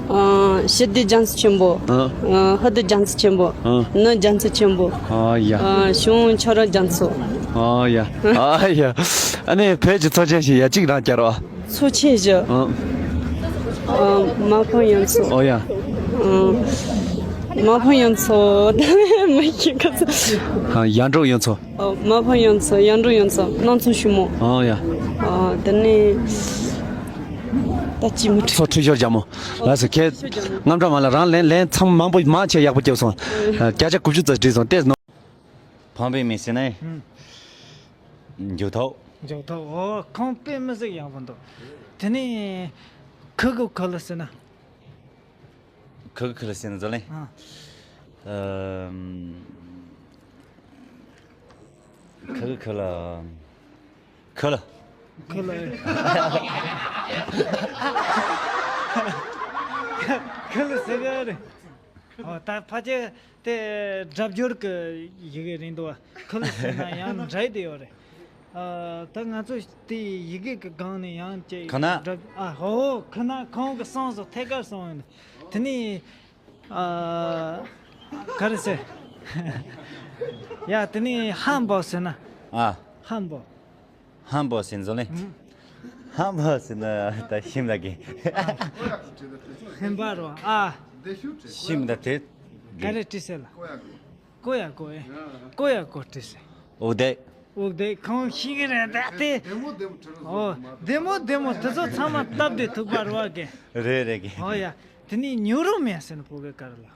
ཨ། ཞི་བདེ་རྒྱ་མཚོ་ཆེན་པོ། ཨ། ཨ། ཧུར་བསྡུ་རྒྱ་མཚོ་ཆེན་པོ། ཨ། ནུབ་རྒྱ་མཚོ་ཆེན་པོ། ཨ་ཡ། ཨ། བྱང་ཕྱོགས་རི་རྒྱ་མཚོ། ཨ་ཡ། ཨ་ཡ། ཨ་ནི་བོད་ཀྱི་མཚོ་ཆེན་བཞི་ཡ་གཅིག་རང་བསྐྱར་རོགས། མཚོ་ཆེན་བཞི། ཨ། ཨ། མ་ཕམ་གཡུ་མཚོ། ཨོ་ཡ། ཨ། མ་ཕམ་གཡུ་མཚོ། ད་མི་ཤེས་ག་ཚོད། ཨ། ཡར་འབྲོག་གཡུ་མཚོ། ཨ། མ་ཕམ་གཡུ་མཚོ། ཡར་འབྲོག་གཡུ་མཚོ། གནམ་མཚོ་ཆེན་མོ། ཨོ་ཡ། ཨ། དེ་ནས་ད་ཅི་མི་འདྲི། མཚོ་ཁྲི་ཤོར་རྒྱ་མོ། ལགས་སོ། ཁྱེད་ཁྲི་ཤོར་རྒྱ་མོ། རྔམ་དྲག་མ་ལ་རང་ལན་ལན་ཚང་མ་མང་པོ་མང་ཆེ་ཡག་པོ་རྒྱབ་སོང་། ཨ། བརྒྱ་ཆ་དགུ་བཅུ་ཙམ་འགྲིག་སོང་། ལྟས་ནོ། ཕང་པའི་མི་ཟེར་ན། ཨུམ། མཇུག་ཐོག་མཇུག་ཐོག་ཨོ། ཁོང་དཔེ་མི་སྲིད་ཡག་པོ་འདུག་དེ་ནས་ཁུ་གུ་ཁུ་ལ་ཟེར་ན། ཁུ་གུ་ཁུ་ལ་ཟེར་ན་ཟོ་ལེ། ཨ། ཨམ། ཁུ་གུ་ཁུ་ལ། ཁུ་ལ། ཁུ་ལ། ཁུ་ལ་ཟེར་གི་རེད། ཨོ། ད་ཕལ་ཆེར་དེ་སྒྲ་སྦྱོར་གྱི་ཡི་གེ་རེད་འདུག་བ། ཁུ་ལ་ཟེར་ན་ཡང་འདྲ་དེ་ཡོད་རེད། ཨ། ད་ང་ཚོ་དེ་ཡི་གེ་གི་སྒང་ནས་ཡང་ཅིག་ཁ་ན། སྒྲ། ཨ་ཧོ། ཁ་ན་ཁོང་གི་གསུངས་སོང་། ཐད་ཀར་གསུངས་ཡོད། དེ་ནས། ཨ། ག་རེ་ཟེར། ཡ། དེ་ནས་ཧམ་པོ་ཟེར་ན། ཨ། ཧམ་པོ། ཧམ་པོ་ཟེར་ཟོ་ལེ། ཧམ་པོ་ཟེར་ན་ད་ཤིམ་ལ་གི། ཧམ་པ་རོ། ཨ། ཤིམ་ད་དེ། ག་རེ་བྲིས་ཟེར་ལ། ཀོ་ཡ་ཀོ་ཨེ། ཀོ་ཡ་ཀོ་བྲིས་ཟེར། འུག་དེ། འུག་དེ་ཁོང་ཤེས་ཀྱི་རེད་ད་དེ། ཨོ། བདེ་མོ་བདེ་མོ་དེ་ཚོ་ཚང་མ་སྟབས་བདེ་ཐུག་པ་རོ་ཨ་གི། རེད་རེད་གི། ཨོ་ཡ། དེ་ནས་ཉུ་རུ་མེ་ཟེར་ན་བོད་སྐད་ག་རེ་ལབ་རེད།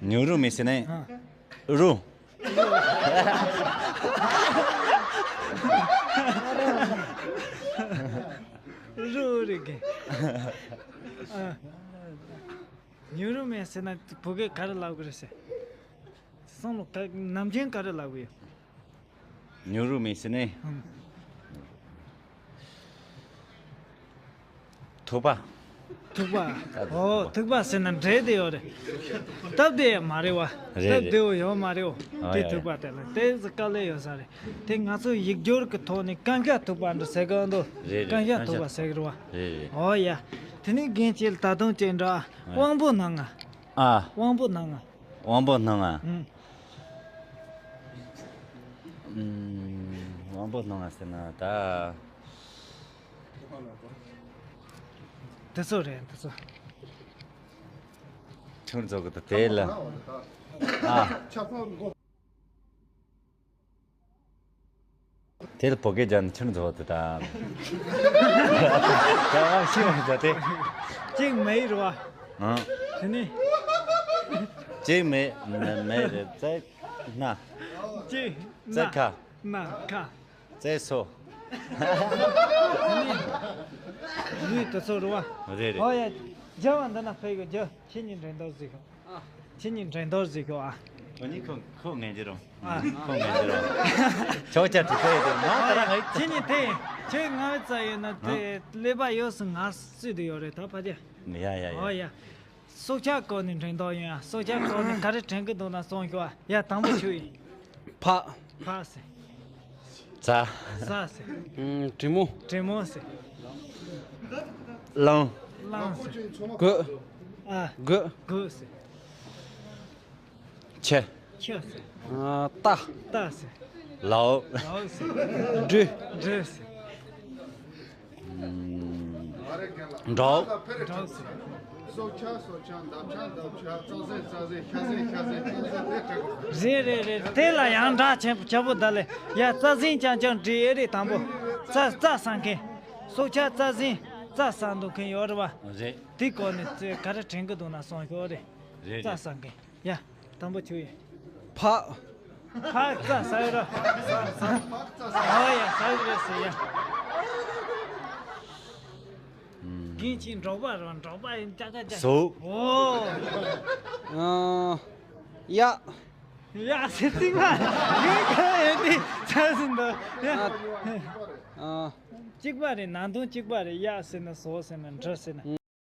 ཉུ་རུ་མེ་ཟེར་ན། ཨ། རུ། རུ་རེད་གི། ཨ། ཉུ་རུ་མེ་ཟེར་ན་བོད་སྐད་ག་རེ་ལབ་དགོས་རེད་ཟེར། བསམ་བློ་ག་ནམ་རྒྱུན་ག་རེ་ལབ་གི་ཡོད། ཉུ་རུ་མེ་ཟེར་ནས། ཨང་། ཐུག་པ། ཐུག་པ། སྟབས་བདེ་ཨོ་ཐུག་པ། ཐུག་པ་ཟེར་ན་འདྲེས་བསྡད་ཡོད་རེད། སྟབས་བདེ་ཡ་མ་རེད་བ། རེད་རེད། སྟབས་བདེ་བོ་ཡོད་མ་རེད་བ། ཨ་དེ་ཡ་ཐུག་པ་ཡ། དེ་ལ་དེ་ཚོ་དཀའ་ལས་ཡོད་ས་རེད། དེ་ང་ཚོ་ཡིག་སྒྱུར་གི་ཐོག་ནས་ཀན་ཤ་ཐུག་པ་འདྲ་ཟེར་གི་འདུག་རེད་རེད། ཀན་ཤ་ཀན་ཤ་ཐུག་པ་ཟེར་གི་རེད་བ། རེད་རེད། ཨོ་ཡ། དེ་ནས་རྒན་ཁྱེད་ད་དུང་ཅིག་འདྲ། ཨ། དབང་པོ་སྣ་ལྔ། ཨ། དབང་པོ་སྣ་ལྔ། དབང་པོ་སྣ་ལྔ། ཨང་། ཨུམ། དབང་པོ་སྣ་ལྔ་ཟེར་ན་ད། དེ་ཚོ་རེད་དེ་ཚོ། ཁྱོད་ཚོ་གི་ད་དེ་ལ། ཨ། དེ་ལ་བོད་སྐད་སྦྱར་ན་ཆུ་འཛོལ་དུ་དང་། ད་ཤི་བ་ཟ་སྟེ། གཅིག་མེད་རེད་བ། ཨང་། དེ་ནི། གཅིག་མེད། མེད་རེད། ཙེ་ན། གཅིག་ཙེ་ན་ཁ། ན་ཁ། ཙེ་སོ། དེ་ནི། ཡུལ་དེ་ཚོ་རེད་བ། རེད་རེད། ཨོ་ཡ། རྒྱ་བ་འདི་ན་ཕེབས་ཡོད་རྒྱ། ཁྱེད་གཉིས་འགྲན་བསྡུར་ཟིག་ཤོག་ཁྱེད་གཉིས་འགྲན་བསྡུར་ཟིག་ཤོག་ཨ། ཁོ་གཉིས་ཁོ་ཁོ་ངན་གྱི་རོ། ཨ། ཁོ་ངན་གྱི་རོ། ཆོག་ཆ་དྲི་ཚེ་དེ་ང་ད་ར་ང་ཡིག་ཁྱེད་གཉིས་དེ། ཁྱེད་ང་བའི་རྩ་ཡོད་ན་དེ་ཀླད་པ་ཡོད་སུ་ང་སུ་དུ་ཡོད་རེད་ད་ཕ་ཅེ། ཡ་ཡ་ཡ། ཨོ་ཡ། སྲོག་ཆགས་སྐོར་ནས་འགྲན་བསྡུར་ཡིན་ཨ། སྲོག་ཆགས་སྐོར་ནས་ག་རེ་དྲན་གི་འདུག་ན་གསུངས་ཤོག་ཨ། ཡ་དང་པོ་ཁྱོད་ཡིན། ཕག་ཕག་ཟེར། ཛ། ཛ་ཟེར། ཨུམ། དྲེད་མོང་། དྲེད་མོང་ཟེར། གླང་། གླང་ཟེར། གོས། ཨ། གོས། གོས་ཟེར། ཁྱི། ཁྱི་ཟེར། ཨ། རྟ། རྟ་ཟེར། ལའོ། ལའོ་ཟེར། འབྲི། འབྲི་ཟེར། འབྲོག་འབྲོག་ཟེར། སྲོག་ཆགས། སྲོག་ཆགས། འདབ་ཆགས། འདབ་ཆགས། རྩྭ་ཟན། རྩྭ་ཟན། ཤ་ཟན། ཤ་ཟན། ཁྱི་ཟན། དེ་དྲུག་རེད་རེད་རེད། དེ་ལ་ཡང་འདྲ་ཆེན་པོ་ཆེ་པོ་ད་ལེ། ཡ་རྩྭ་ཟན་རྐྱང་རྐྱང་འབྲི་ཨེ་རེད་དང་པོ། རྩྭ་རྩྭ་ཟ་མཁན། སྲོག་ཆགས་རྩྭ་ཟན། རྩྭ་ཟ་འདུག་མཁན་ཡོད་རེད་བ། རེད། དེ་སྐོར་ནས་ག་རེ་དྲན་གི་འདུག་ན་གསུངས་ཤོག་རེད། རེད་རེད། རྩྭ་ཟ་མཁན། ཡ། དང་པོ་ཁྱོད་ཡིན། ཕག་ཕག་རྩྭ་ཟ་ཡོད་ར། ཨོ་ཡ་ཟ་གི་རེད་ཟེར་ཡ། རྒན་གྱིས་འབྲོག་པ་ར། འབྲོག་པ་ཡིན་ཅག་ཅག་ཅག་ཟོ། ཨོ། ཨ། ཡ། ཡ་ཟེར་ཚིག་མ། ངས་ཁ་ཡོད་དེ་ཚ་ཟིན་འདུག་ཡ། ཨ། གཅིག་པ་རེད། ནང་དོན་གཅིག་པ་རེད། ཡ་ཟེར་ན་ཟོ་ཟེར་ན་འབྲི་ཟེར་ན།